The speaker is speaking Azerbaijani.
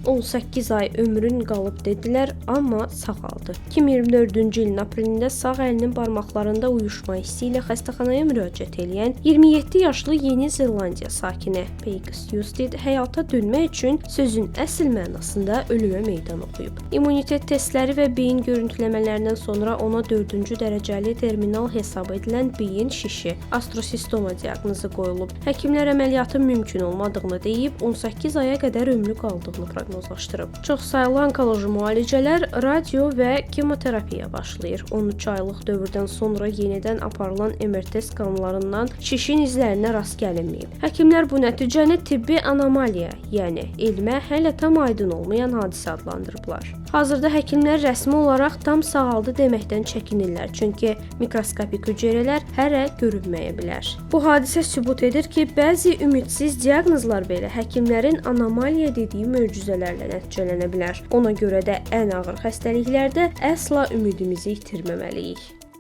18 ay ömrün qalıb dedilər, amma sağaldı. 2024-cü ilin aprelində sağ əlinin barmaqlarında uyuşma hissi ilə xəstəxanaya müraciət eləyən 27 yaşlı Yeni Zelandiya sakini Peggy Husted həyata dönmək üçün sözün əsl mənasında ölümə meydan oxuyub. İmmunitet testləri və beyin görüntüləmələrindən sonra ona 4-cü dərəcəli terminal hesab edilən beyin şişi, astrosistoma diaqnozu qoyulub. Həkimlər əməliyyatın mümkün olmadığını deyib, 18 aya qədər ömrü qaldığını proqnozlaşdırıb. Çoxsaylı onkoloji müalicələr, radio və kemoterapiya başlayır. 13 aylıq dövrdən sonra yenidən aparılan MRT skanlarından şişin izlərinə rast gəlinməyib. Həkimlər bu nəticəni tibbi anomaliya, yəni elmə hələ tam aydın olmayan hadisə adlandırıblar. Hazırda həkimlər rəsmi olaraq tam sağaldı deməkdən çəkinirlər, çünki mikroskopik hüceyrələr hələ görünməyə bilər. Bu hadisə sübut edir ki, bəzi ümidsiz diaqnozlar belə həkimlərin anomaliya dediyi möcüzələrlə nəticələnə bilər. Ona görə də ən ağır xəstəliklərdə əsla ümidimizi itirməməliyik.